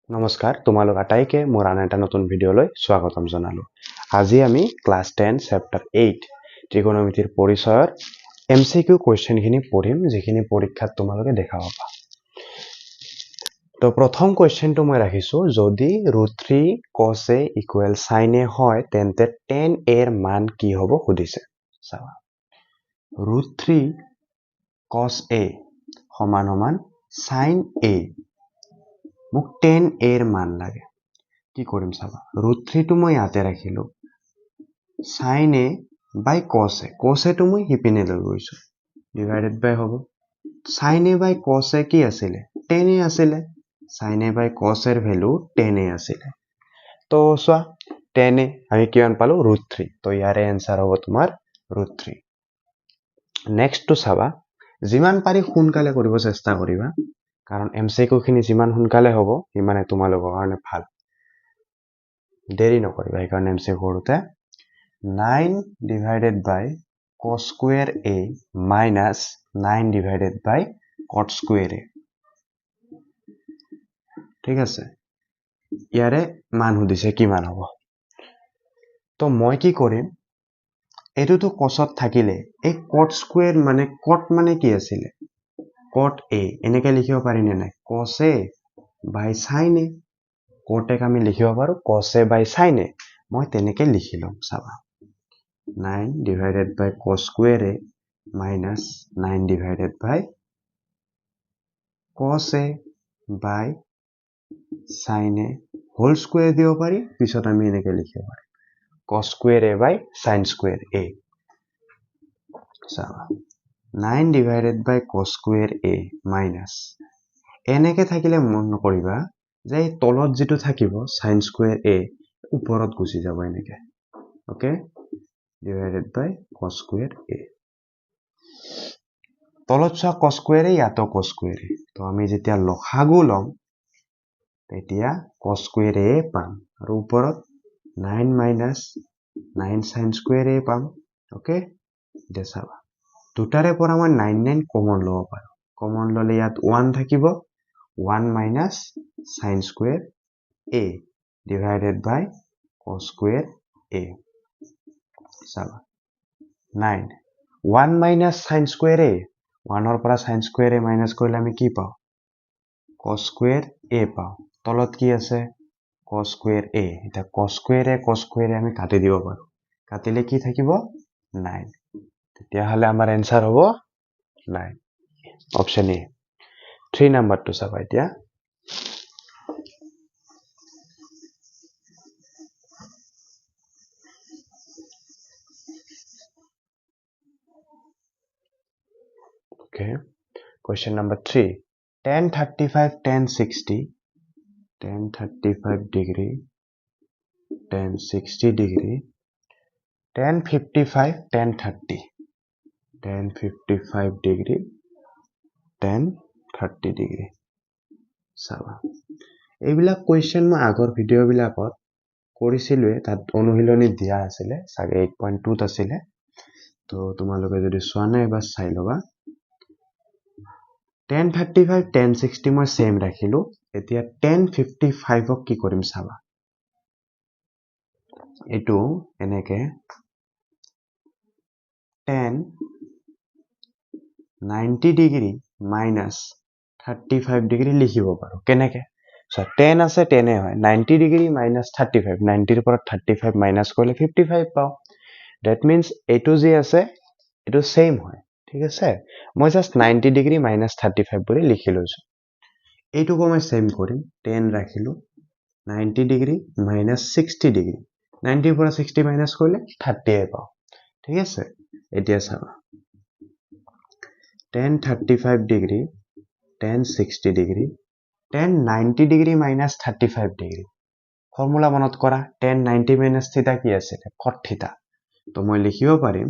নমস্কাৰ, তোমালোক আটাইকে মোৰ আন এটা নতুন ভিডিঅ'লৈ স্বাগতম জনালোঁ। আজি আমি ক্লাছ 10 চেপ্টাৰ 8 ত্ৰিকোণমিতিৰ পৰিচয়ৰ এম চি কিউ কুৱেশ্যনখিনি পঢ়িম, যিখিনি পৰীক্ষাত তোমালোকে দেখা পাবা। তো প্ৰথম কুৱেশ্যনটো মই ৰাখিছোঁ, যদি root three cos A equal sine A হয়, তেন্তে টেন এৰ মান কি হ'ব সুধিছে। চাবা, ৰুট থ্ৰী কছ এ সমান সমান চাইন এ, মোক টেন এৰ মান লাগে। কি কৰিম চাবা, ৰুট থ্ৰীটো মই ইয়াতে ৰাখিলোঁ, sine A by cos A, cos এটো মই সিপিনে লৈ গৈছোঁ, ডিভাইডেড বাই হ'ব sine A by cos A. কি আছিলে? টেন এ আছিলে। চাইন এ বাই কছ এৰ ভেলু টেন এ আছিলে। তো চোৱা, টেন এ আমি কিমান পালোঁ? Root three. তো ইয়াৰে এনচাৰ হ'ব তোমাৰ ৰুট থ্ৰী। নেক্সটটো চাবা, যিমান পাৰি সোনকালে কৰিব চেষ্টা কৰিবা, কাৰণ এম চি কিউখিনি যিমান সোনকালে হ'ব সিমানে তোমালোকৰ কাৰণে ভাল, দেৰি নকৰিবা। সেইকাৰণে এম চি কিউ কৰোঁতে 9 divided by cos square A minus 9 divided by cot square A, ঠিক আছে, ইয়াৰে মান সুধিছে কিমান হ'ব। তো মই কি কৰিম, এইটোতো কছত থাকিলে, এই কট স্কুৱেৰ মানে কট মানে কি আছিলে? কট এ। এনেকে লিখিব পাৰি নে নাই? Cos A by sine A. Cot এক আমি লিখিব পাৰোঁ cos A by sine A. মই তেনেকে লিখি ল'ম, চাবা, 9 divided by cos square A minus 9 divided by cos A by sine A whole square দিব পাৰি। পিছত আমি এনেকে লিখিব পাৰিম cos square A by sine square A। চাবা, 9 divided by cos square A minus, এনেকে থাকিলে মন নকৰিবা যে এই তলত যিটো থাকিব চাইন স্কুৱেৰ এ ওপৰত গুচি যাব এনেকে, okay, divided by cos square A। তলত চোৱা, কছ স্কুৱেৰ এ, ইয়াতো কছ স্কুৱেৰ এ। তো আমি যেতিয়া লসাগু ল'ম তেতিয়া কছ স্কুৱেৰ এ পাম আৰু ওপৰত 9 minus 9 sine square A পাম, অ'কে। এতিয়া চাবা, দুটাৰে পৰা মই 9 9 কমন ল'ব পাৰোঁ। কমন ল'লে ইয়াত 1 থাকিব, 1 minus sine square A divided by cos square A। চাবা, 9 1 মাইনাছ চাইন স্কুৱেৰ এ, ওৱানৰ পৰা চাইন স্কুৱেৰ এ মাইনাছ কৰিলে আমি কি পাওঁ? কছ স্কুৱেৰ এ পাওঁ। তলত কি আছে? কছ স্কুৱেৰ এ। এতিয়া cos square A cos square A আমি কাটি দিব পাৰোঁ। কাটিলে কি থাকিব? 9। তেতিয়াহ'লে আমাৰ এনচাৰ হ'ব 9, অপশ্যন এ। 3 নাম্বাৰটো চাবা এতিয়া। Okay, question number 3, tan 35 tan 60, tan 35 degree tan 60 degree, tan 55 tan 30, tan 55 degree tan 30 degree। চাবা, এইবিলাক কুৱেশ্যন মই আগৰ ভিডিঅ'বিলাকত কৰিছিলোঁৱে, তাত অনুশীলনী দিয়া আছিলে, চাগে 8.2ত আছিলে। তো তোমালোকে যদি চোৱা নাই এবাৰ চাই ল'বা। টেন 35 টেন 60 মই ছেম ৰাখিলোঁ। এতিয়া টেন 55ক কি কৰিম চাবা, এইটো এনেকে tan 90 degree minus 35 degree লিখিব পাৰোঁ। কেনেকে চোৱা, টেন আছে, টেনে হয়, 90 ডিগ্ৰী মাইনাছ 35, 90ৰ পৰা 35 মাইনাছ কৰিলে 55 পাওঁ। That means এইটো যি আছে এইটো ছেইম হয়, ঠিক আছে। মই জাষ্ট 90 ডিগ্ৰী মাইনাছ 35 বুলি লিখি লৈছোঁ। এইটোকো মই ছেইম কৰিম, টেন ৰাখিলোঁ, 90 ডিগ্ৰী মাইনাছ 60 ডিগ্ৰী, 90ৰ পৰা 60 মাইনাছ কৰিলে 30 পাওঁ, ঠিক আছে। এতিয়া চাবা, tan 35 degree tan 60 degree tan 90 degree minus 35 degree, formula মনত কৰা, টেন 90 মাইনাছ থিতা কি আছিলে? কট থিতা। তো মই লিখিব পাৰিম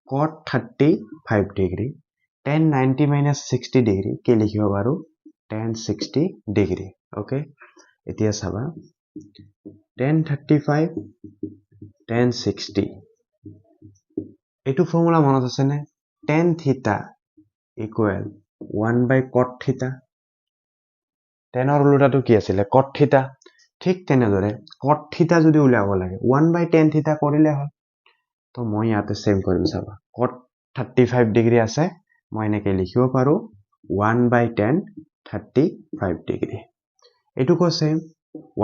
cot 35 degree tan 90 minus 60 degree কি লিখিব পাৰোঁ? Tan 60 degree, okay. এতিয়া চাবা, টেন 35 টেন 60, এইটো ফৰ্মুলা মনত আছেনে? Tan theta equal 1 by cot theta। টেনৰ ওলোটাটো কি আছিলে? কট থিতা। ঠিক তেনেদৰে কট থিতা যদি উলিয়াব লাগে 1 বাই টেন থিতা কৰিলে হ'ল। তো মই ইয়াতে ছেম কৰিম, চাবা কট 35 ডিগ্ৰী আছে, মই এনেকৈ লিখিব পাৰোঁ 1 বাই টেন 35 ডিগ্ৰী। এইটোকো ছেম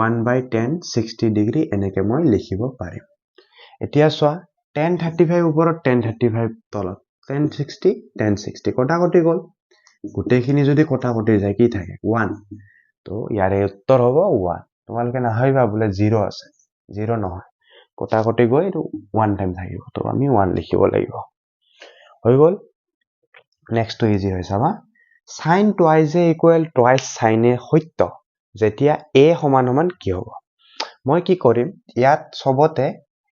1 বাই টেন 60 ডিগ্ৰী এনেকৈ মই লিখিব পাৰিম। এতিয়া চোৱা টেন 35 ওপৰত টেন 35 তলত, টেন 60 টেন 60 কটাকটি গ'ল। গোটেইখিনি যদি কটাকটি যায় কি থাকে? 1। তো ইয়াৰে উত্তৰ হ'ব 1। তোমালোকে নাভাবিবা বোলে 0 আছে, 0 নহয়, কটাকটি গৈ এইটো 1 টাইম থাকিব, তো আমি 1 লিখিব লাগিব। হৈ গ'ল। নেক্সটটো ইজি হয়, চাবা sine twice A equal twice sine A সত্য যেতিয়া এ সমান সমান কি হ'ব? মই কি কৰিম, ইয়াত চবতে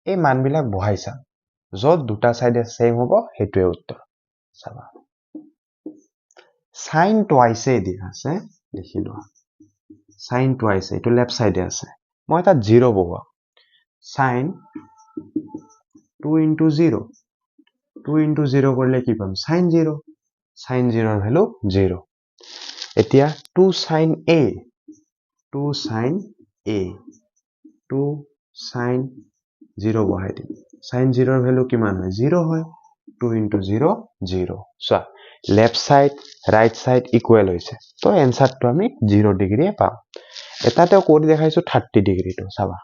এই মানবিলাক বহাই চাম, য'ত দুটা চাইডে ছেম হ'ব সেইটোৱে উত্তৰ। চাবা চাইন টুৱাইচ এ দিয়া আছে, লিখি লোৱা চাইন টুৱাইচ এ, এইটো লেফ্ট চাইডে আছে, মই তাত 0 বহুৱাম। চাইন 2 ইনটু 0, 2 ইনটু 0 কৰিলে কি পাম? চাইন 0, চাইন 0ৰ ভেলু 0। এতিয়া 2 sine A, 2 sine A, 2 sine 0 বহাই দিম। চাইন 0ৰ ভেলু কিমান হয়? 0 হয়। 2 ইনটু 0 0। চোৱা left side right side equal হৈছে, তো এনচাৰটো আমি 0 ডিগ্ৰীয়ে পাম। এটাতেও কৰি দেখাইছো 30 ডিগ্ৰীটো, চাবা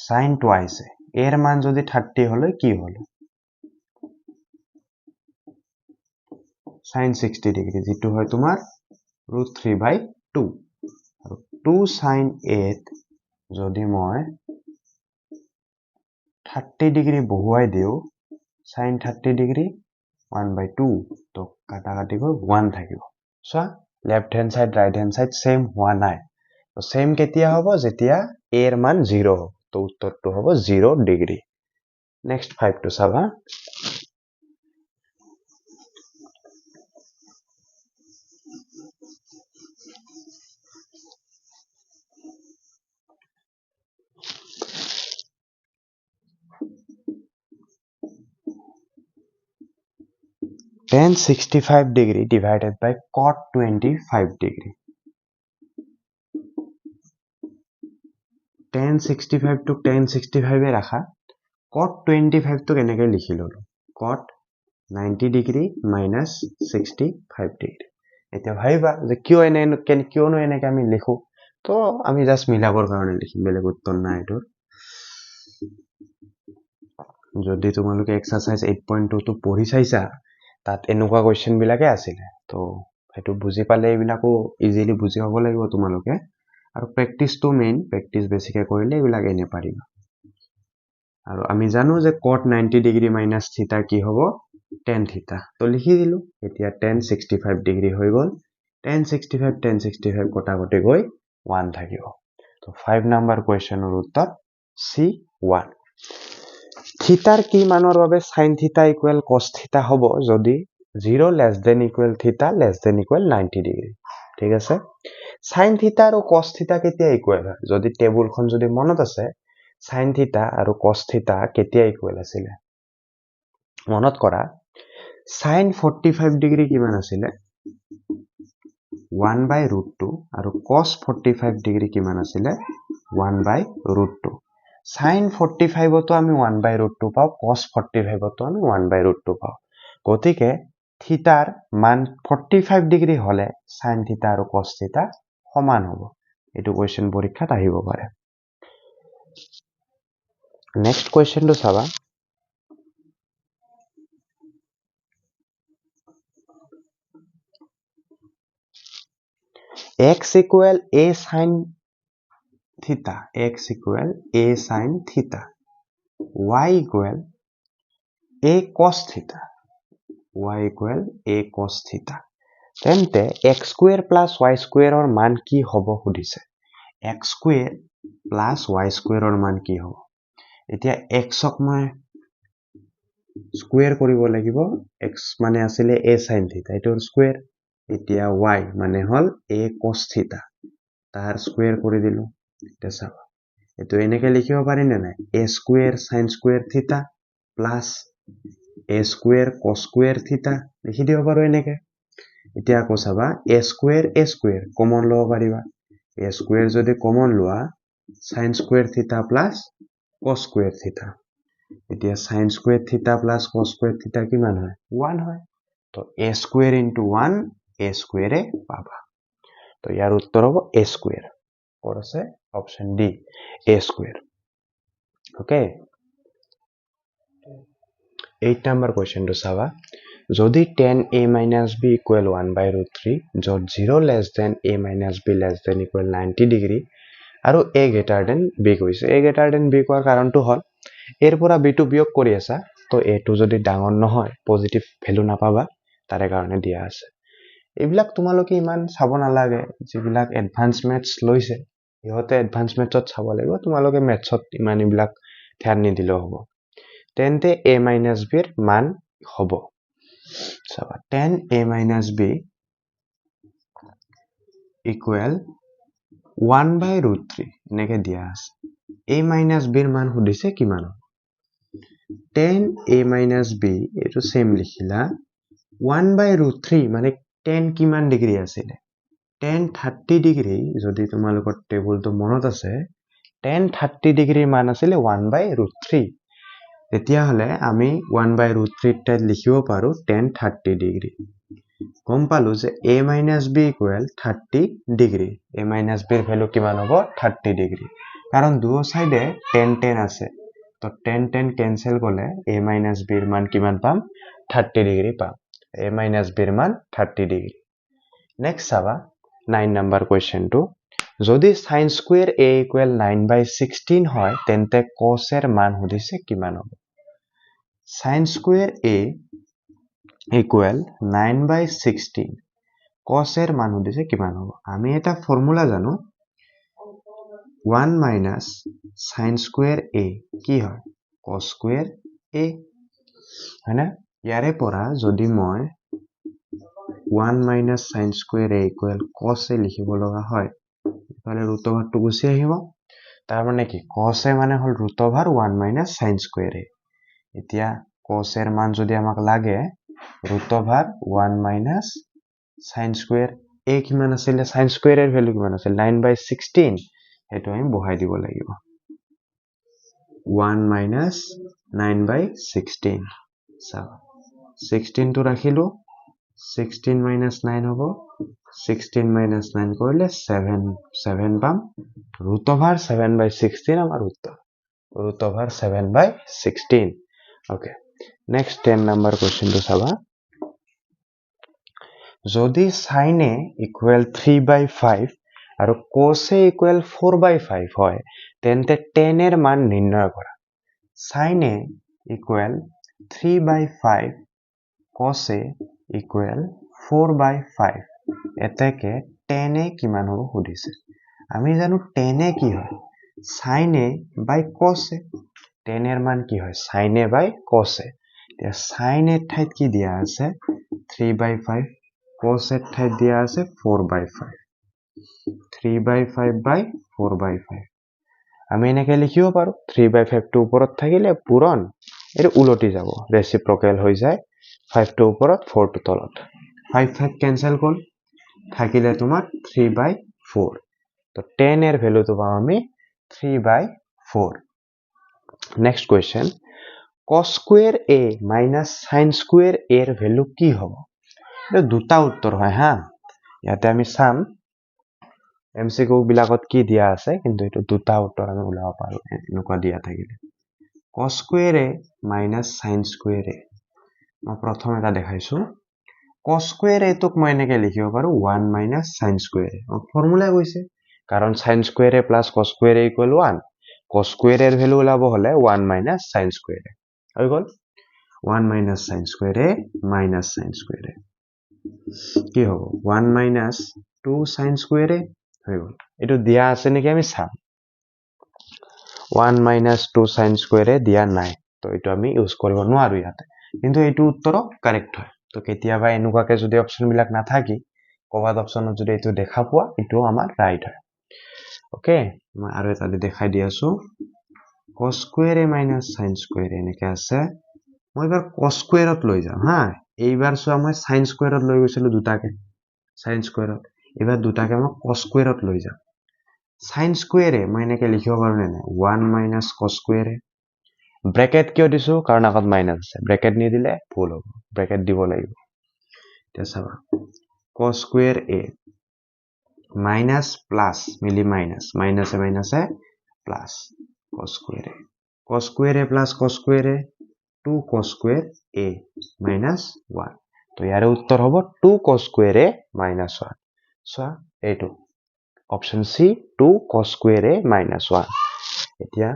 চাইন টুৱাইচ এ, এৰ মান যদি 30 হলে কি হল? চাইন 60 ডিগ্ৰী, যিটো হয় তোমাৰ √3/2। আৰু 2 চাইন এত যদি মই 30 ডিগ্ৰী বহুৱাই দিওঁ, চাইন 30 ডিগ্ৰী 1/2, তো কাটাকাটি গৈ 1 থাকিব। চোৱা left hand side right hand side same হোৱা নাই। তো ছেম কেতিয়া হ'ব? যেতিয়া এৰ মান 0 হ'ব। তো উত্তৰটো হ'ব 0 ডিগ্ৰী। নেক্সট 5টো চাবা। Tan 65 degree divided by cot 25 degree. Tan 65 to tan 65 এ ৰাখা, cot 25 টো কেনেকৈ লিখি ললো? cot 90 degree minus 65 degree। এতিয়া ভাবিবা যে কিয়নো এনেকে আমি লিখো, তো আমি জাষ্ট মিলাবৰ কাৰণে লিখিম, বেলেগ উত্তৰ নাই এইটোৰ। যদি তোমালোকে এক্সাৰচাইজ 8.2 টো পঢ়ি চাইছা, তাত এনেকুৱা কুৱেশ্যন বিলাকে আছিলে, তো সেইটো বুজি পালে এইবিলাকো ইজিলি বুজি পাব লাগিব তোমালোকে। আৰু প্ৰেক্টিচটো মেইন, প্ৰেক্টিচ বেছিকৈ কৰিলে এইবিলাক এনে পাৰিবা। আৰু আমি জানো যে cot 90 degree minus থিতা কি হ'ব? টেন থিতা, তো লিখি দিলোঁ। এতিয়া টেন 65 ডিগ্ৰী হৈ গ'ল, টেন 65 টেন 65 কটাকটি গৈ 1 থাকিব। তো 5 নাম্বাৰ কুৱেশ্যনৰ উত্তৰ চি 1। থিতাৰ কি মানৰ বাবে sine theta equal cos theta হ'ব যদি 0 less than equal theta less than equal 90 degree. ঠিক আছে, চাইন থিতা আৰু কছ থিতা কেতিয়া ইকুৱেল হয়? যদি টেবুলখন যদি মনত আছে, চাইন থিতা আৰু কছ থিতা কেতিয়া ইকুৱেল আছিলে মনত কৰা। চাইন 45 ডিগ্ৰী কিমান আছিলে? 1/√2, আৰু কছ 45 ডিগ্ৰী কিমান আছিলে? 1/√2। চাইন 45তো আমি 1/√2 পাওঁ, কছ 45তো আমি 1/√2 পাওঁ। গতিকে থিতাৰ মান 45 ডিগ্ৰী হলে চাইন থিতা আৰু কছ থিতা সমান হ'ব। এইটো কুৱেশ্যন পৰীক্ষাত আহিব পাৰে। নেক্সট কুৱেশ্যনটো চাবা। x equal a sin theta, x equal a sin theta, y equal a cos theta, y equal a cos theta। তেন্তে x square plus y square ৰ মান কি হ'ব সুধিছে। x square plus y square ৰ মান কি হ'ব? এতিয়া x ক মই স্কুৱেৰ কৰিব লাগিব। x মানে আছিলে a sin theta, এইটোৰ স্কুৱেৰ। এতিয়া y মানে হ'ল a cos theta, তাৰ স্কুৱেৰ কৰি দিলো। এতিয়া চাবা এইটো এনেকে লিখিব পাৰি নে নাই? a square sin square theta plus a square cos square theta লিখি দিব পাৰো এনেকে। এতিয়া আকৌ চাবা A square A square common ল'ব পাৰিবা। এ স্কুৱেৰ যদি কমন লোৱা, sine square theta plus cos square theta. এতিয়া sine square theta plus cos square theta কিমান হয়? ওৱান হয়। তো A square into one A স্কুৱেৰে পাবা। তো ইয়াৰ উত্তৰ হ'ব এ স্কুৱেৰ। ক'ত আছে? Option D, A square. Okay, 8 number কুৱেশ্যনটো চাবা। যদি tan A minus B equal one by root three, য'ত zero less than A minus B less than equal 90 degree আৰু এ গ্ৰেটাৰ দেন বি কৈছে। এ গ্ৰেটাৰ দেন বি কোৱাৰ কাৰণটো হ'ল এৰ পৰা বিটো বিয়োগ কৰি আছা, তো এটো যদি ডাঙৰ নহয় পজিটিভ ভেলু নাপাবা, তাৰে কাৰণে দিয়া আছে। এইবিলাক তোমালোকে ইমান চাব নালাগে। যিবিলাক এডভান্স মেথছ লৈছে সিহঁতে এডভান্স মেথছত চাব লাগিব, তোমালোকে মেথছত ইমান এইবিলাক ধ্যান নিদিলেও হ'ব। তেন্তে এ মাইনাছ বিৰ মান হ'ব, চাবা, tan A minus B equal one by root three এনেকে দিয়া আছে। এ মাইনাছ বিৰ মান সুধিছে কিমান হ'ব। টেন এ মাইনাছ বি এইটো ছেম লিখিলা, ওৱান বাই ৰুট থ্ৰী মানে টেন কিমান ডিগ্ৰী আছিলে? Ten 30 degree. যদি তোমালোকৰ টেবুলটো মনত আছে, টেন 30 ডিগ্ৰীৰ মান আছিলে ওৱান বাই ৰুট থ্ৰী। তেতিয়াহ'লে আমি ওৱান বাই ৰুট থ্ৰীৰ ঠাইত লিখিব পাৰোঁ টেন 30 ডিগ্ৰী। গম পালোঁ যে A minus B equal 30 degree। A minus বিৰ ভেলু কিমান হ'ব? 30 ডিগ্ৰী। কাৰণ দুয়ো চাইডে টেন টেন আছে, তো টেন টেন কেঞ্চেল গ'লে এ মাইনাছ বিৰ মান কিমান পাম? 30 ডিগ্ৰী পাম। এ মাইনাছ বিৰ মান 30 ডিগ্ৰী। নেক্সট চাবা 9 নাম্বাৰ কুৱেশ্যনটো। যদি sine square A equal 9 by 16 হয়, তেন্তে কছ এৰ মান সুধিছে কিমান হ'ব। Sine square A equal 9 by 16, cos এৰ মান সুধিছে কিমান হ'ব। আমি এটা ফৰ্মুলা জানো, one minus sine square A কি হয়? কছ স্কুৱেৰ এ, হয়নে? ইয়াৰে পৰা যদি মই one minus sine square A equal cos A লিখিব লগা হয়, ইফালে ৰুট অভাৰটো গুচি আহিব। তাৰমানে কি? কছ এ মানে হ'ল root over one minus sine square A। এতিয়া কছ এৰ মান যদি আমাক লাগে, root over one minus sine square A কিমান আছিলে? চাইন স্কুৱেৰ এৰ ভেলু কিমান আছিল? 9 বাই 16। সেইটো আমি বহাই দিব লাগিব, one minus 9 by 16। চাবা, 16টো ৰাখিলোঁ, 16 মাইনাছ 9 হ'ব। 16 মাইনাছ 9 কৰিলে ছেভেন, ছেভেন পাম। Root over 7 by 16 আমাৰ উত্তৰ, root over 7 by 16। Okay, next 10 number কুৱেশ্যনটো চাবা। যদি sine A equal 3 by 5 আৰু cos A equal 4 by 5 হয়, তেন্তে টেন এৰ মান নিৰ্ণয় কৰা। Sine A equal 3 by 5, cos A equal 4 by 5, এতেকে টেন এ কিমান হ'ব সুধিছে। আমি জানো টেন এ কি হয়? Sine A by cos A। Tan এৰ মান কি হয়? Sine A by cos A। এতিয়া চাইন এৰ ঠাইত কি দিয়া আছে? 3 বাই 5। কছ এৰ ঠাইত দিয়া আছে 4 by 5। 3 by 5 by 4 by 5 আমি এনেকৈ লিখিব পাৰোঁ। 3 বাই 5টো ওপৰত থাকিলে পূৰণ, এইটো উলটি যাব, ৰেচিপ্ৰকেল হৈ যায়, 5টো ওপৰত, 4টো তলত। 5 5 কেঞ্চেল গ'ল, থাকিলে তোমাৰ 3 বাই 4। তো টেন এৰ ভেলুটো পাম আমি 3 by 4। Next question, cos square A minus sine square এৰ ভেলু কি হ'ব? এইটো দুটা উত্তৰ হয় হা। ইয়াতে আমি চাম এম চি কিউ বিলাকত কি দিয়া আছে, কিন্তু এইটো দুটা উত্তৰ আমি ওলাব পাৰোঁ এনেকুৱা দিয়া থাকিলে। Cos square A minus sine square A, মই প্ৰথম এটা দেখাইছোঁ। কছ স্কুৱেৰ এটোক মই এনেকৈ লিখিব পাৰোঁ, one minus sine square A। ফৰ্মুলাই কৈছে, কাৰণ sine square A plus cos square A equal one। Cos square এৰ ভেলু ওলাব হ'লে one minus sine square A হৈ গ'ল। One minus sine square A minus sine square A কি হ'ব? One minus two sine square A হৈ গ'ল। এইটো দিয়া আছে নেকি আমি চাম। One minus two sine square A দিয়া নাই, তো এইটো আমি ইউজ কৰিব নোৱাৰো ইয়াতে, কিন্তু এইটো উত্তৰো কাৰেক্ট হয়। তো কেতিয়াবা এনেকুৱাকে যদি অপশ্যনবিলাক নাথাকি ক'ৰবাত অপশ্যনত যদি এইটো দেখা পোৱা, এইটোও আমাৰ ৰাইট হয়। অ'কে, মই আৰু এটা দেখাই দি আছো। Cos square A minus sine square এনেকে আছে। মই এইবাৰ কছ স্কুৱেৰত লৈ যাম হা। এইবাৰ চোৱা মই সাইন স্কয়াৰত লৈ গৈছিলো দুটাকে সাইন স্কয়াৰত, এইবাৰ দুটাকে মই কস স্কয়াৰত লৈ যাম। সাইন স্কয়াৰে মই এনেকে লিখিব পাৰো নে নাই? 1 মাইনাস কস স্কয়াৰে। ব্ৰেকেট কিয় দিছো? কাৰণ আগত মাইনাস আছে, ব্ৰেকেট নিদিলে ভুল হ'ব, ব্ৰেকেট দিব লাগিব। এতিয়া চাবা cos square a minus plus milli minus, মাইনাসে মাইনাসে plus cos square a, cos square a plus cos square a 2 cos square a minus 1। তো ইয়াৰে উত্তৰ হ'ব 2 cos square a minus 1। চোৱা এইটো option C 2 cos square a minus 1। এতিয়া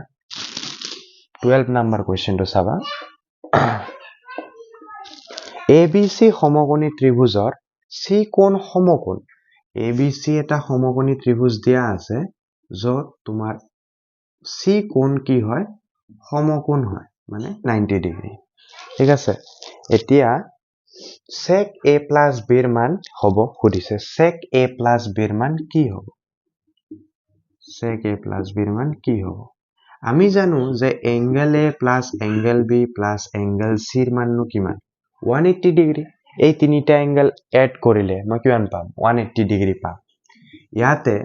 12 number কুৱেশ্যনটো চাবা। এ বি চি সমকোণী ত্ৰিভুজৰ চি কোণ সমকোণ। এ বি চি এটা সমকোণী ত্ৰিভুজ দিয়া আছে য'ত তোমাৰ চি কোণ কি হয়? সমকোণ হয়, মানে 90 ডিগ্ৰী। ঠিক আছে, এতিয়া sec a plus b ৰ মান হ'ব সুধিছে। sec a plus b ৰ মান কি হ'ব? sec a plus b ৰ মান কি হ'ব? আমি জানো যে angle a plus angle b plus angle c ৰ মাননো কিমান? 180 ডিগ্ৰী। এই তিনিটা এংগেল এড কৰিলে মই কিমান পাম? 180 ডিগ্ৰী পাম। ইয়াতে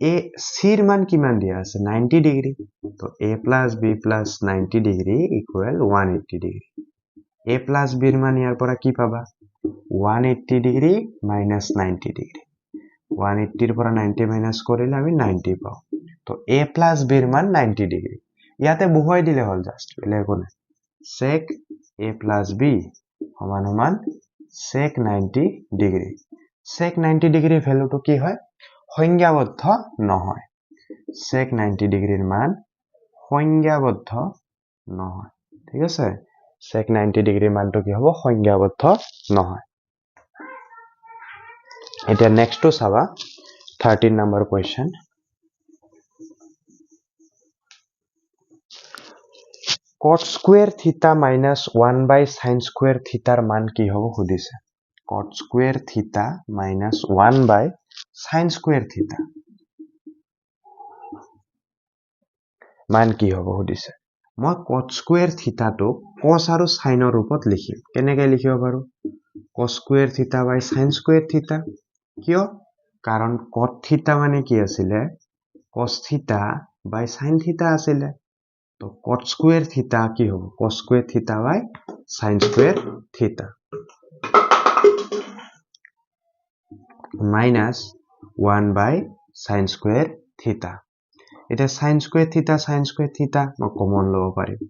a c ৰ মান কিমান দিয়া আছে? 90 ডিগ্ৰী। তো a plus b plus 90 degree equal 180 degree. a plus b ৰ মান ইয়াৰ পৰা কি পাবা? 180 ডিগ্ৰী মাইনাছ 90 ডিগ্ৰী। 180 ৰ পৰা 90 মাইনাছ কৰিলে আমি 90 পাওঁ। তো a plus b ৰ মান 90 ডিগ্ৰী। ইয়াতে বহুৱাই দিলে হ'ল জাষ্ট, বেলেগ একো নাই। sec a plus b সমান সমান sec 90 degree. sec 90 ডিগ্ৰীৰ ভেলুটো কি হয়? সংজ্ঞাবদ্ধ নহয়। sec 90 ডিগ্ৰীৰ মান সংজ্ঞাবদ্ধ নহয়। ঠিক আছে, sec 90 ডিগ্ৰীৰ মানটো কি হ'ব? সংজ্ঞাবদ্ধ নহয়। এতিয়া নেক্সটটো চাবা, 13 number question. cot square theta minus 1 by sin square থিটাৰ মান কি হ'ব সুধিছে। cot square theta minus 1 by sin square theta মান কি হ'ব সুধিছে। মই cot square থিটাটো cos আৰু sin ৰ ৰূপত লিখিম। কেনেকৈ লিখিব পাৰো? cos square theta by sin square theta। কিয়? কাৰণ cot থিটা মানে কি আছিলে? cos theta by sin theta আছিলে। তো cot square থিটা কি হ'ব? cos square theta by sin square theta minus 1 by sin square theta. এতিয়া sin square theta sin square theta মই কমন ল'ব পাৰিম।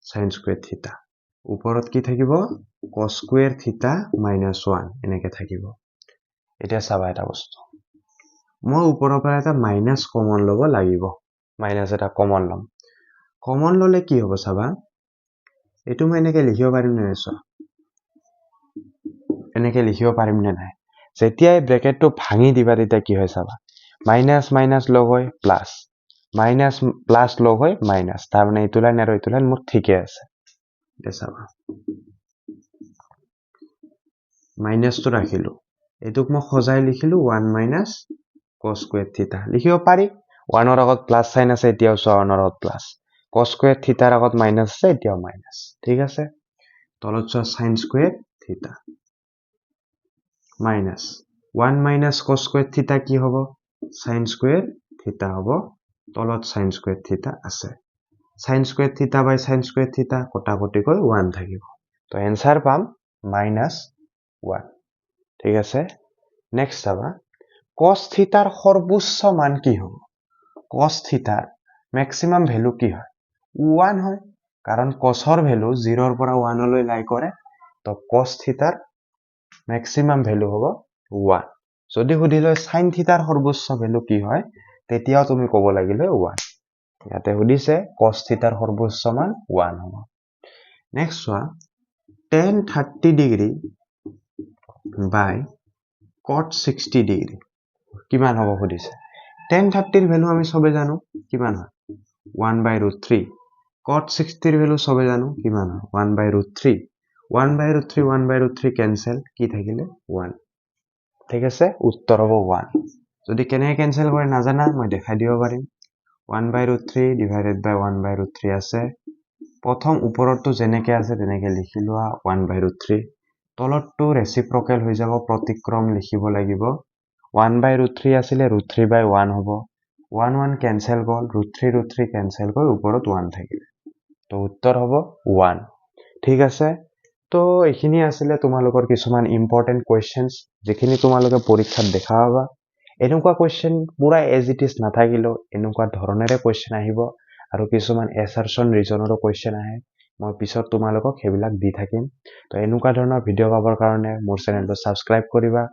sin square থিটা ওপৰত কি থাকিব? cos square থিটা মাইনাছ 1 এনেকে থাকিব। এতিয়া চাবা এটা বস্তু, মই ওপৰৰ পৰা এটা মাইনাছ কমন ল'ব লাগিব। মাইনাছ এটা কমন ল'ম। কমন ল'লে কি হ'ব চাবা, এইটো মই এনেকে লিখিব পাৰিম নে নাই? চোৱা, এনেকে লিখিব পাৰিম নে নাই? যেতিয়াই ব্ৰেকেটটো ভাঙি দিবা তেতিয়া কি হয় চাবা, মাইনাছ মাইনাছ লগ হৈ প্লাছ, মাইনাছ প্লাছ লগ হৈ মাইনাছ। তাৰমানে এইটো লাইন আৰু এইটো লাইন মোৰ ঠিকে আছে। এতিয়া চাবা, মাইনাছটো ৰাখিলো, এইটোক মই সজাই লিখিলো 1 মাইনাছ cos square থিটা লিখিব পাৰি। 1ৰ আগত প্লাছ চাইন আছে, এতিয়াও চোৱা 1ৰ আগত প্লাছ, cos square থিটাৰ আগত মাইনাছ আছে, এতিয়াও মাইনাছ। ঠিক আছে, তলত চোৱা sin square theta minus 1 minus cos square theta কি হ'ব? sin square থিটা হ'ব, তলত sin square থিটা আছে। sin square theta by sin square theta কটাকটিকৈ 1 থাকিব। তো এনচাৰ পাম মাইনাছ 1। ঠিক আছে, নেক্সট চাবা cos থিটাৰ সৰ্বোচ্চ মান কি হ'ব? cos থিটাৰ মেক্সিমাম ভেলু কি হয়? 1 হয়, কাৰণ cosৰ ভেলু 0ৰ পৰা 1লৈ লাই কৰে। তো cos থিটাৰ মেক্সিমাম ভেলু হ'ব 1। যদি সুধিলে sin থিটাৰ সৰ্বোচ্চ ভেলু কি হয়, তেতিয়াও তুমি ক'ব লাগিলে 1। ইয়াতে সুধিছে cos থিটাৰ সৰ্বোচ্চ মান 1 হ'ব। নেক্সট চোৱা, tan 30 degree by cot 60 degree কিমান হ'ব সুধিছে। tan 30 ৰ ভেলু আমি সবে জানো কিমান হয়? 1 by root 3। cot 60 ৰ ভেলু সবে জানো কিমান হয়? 1 by root 3। 1 by root 3 1 by root 3 cancel, কি থাকিলে? 1। ঠিক আছে, উত্তৰ হ'ব 1। যদি কেনেকৈ কেনচেল কৰে নাজানা, মই দেখাই দিব পাৰিম। 1 by root 3 divided by 1 by root 3 আছে। প্ৰথম ওপৰতটো যেনেকৈ আছে তেনেকৈ লিখি লোৱা 1 by root 3। তলতটো ৰেচিপ্ৰকেল হৈ যাব, প্ৰতিক্ৰম লিখিব লাগিব। ওৱান বাই ৰুট থ্ৰী আছিলে, ৰুট থ্ৰী বাই ওৱান হ'ব। ওৱান ওৱান কেঞ্চেল গ'ল, root three root three cancel গৈ ওপৰত ওৱান থাকিলে, তো উত্তৰ হ'ব ওৱান। ঠিক আছে, তো এইখিনি আছিলে তোমালোকৰ কিছুমান ইম্পৰ্টেণ্ট কুৱেশ্যনছ, যিখিনি তোমালোকে পৰীক্ষাত দেখা পাবা। এনেকুৱা কুৱেশ্যন পূৰা এজ it is নাথাকিলেও এনেকুৱা ধৰণেৰে কুৱেশ্যন আহিব, আৰু কিছুমান এছাৰশ্যন ৰিজনৰো কুৱেশ্যন আহে। মই পিছত তোমালোকক সেইবিলাক দি থাকিম। তো এনেকুৱা ধৰণৰ ভিডিঅ' পাবৰ কাৰণে মোৰ চেনেলটো ছাবস্ক্ৰাইব কৰিবা।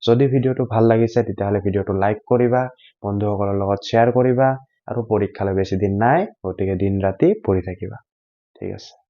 যদি ভিডিঅ'টো ভাল লাগিছে, তেতিয়াহ'লে ভিডিঅ'টো লাইক কৰিবা, বন্ধুসকলৰ লগত শ্বেয়াৰ কৰিবা, আৰু পৰীক্ষালৈ বেছি দিন নাই, গতিকে দিন ৰাতি পঢ়ি থাকিবা। ঠিক আছে।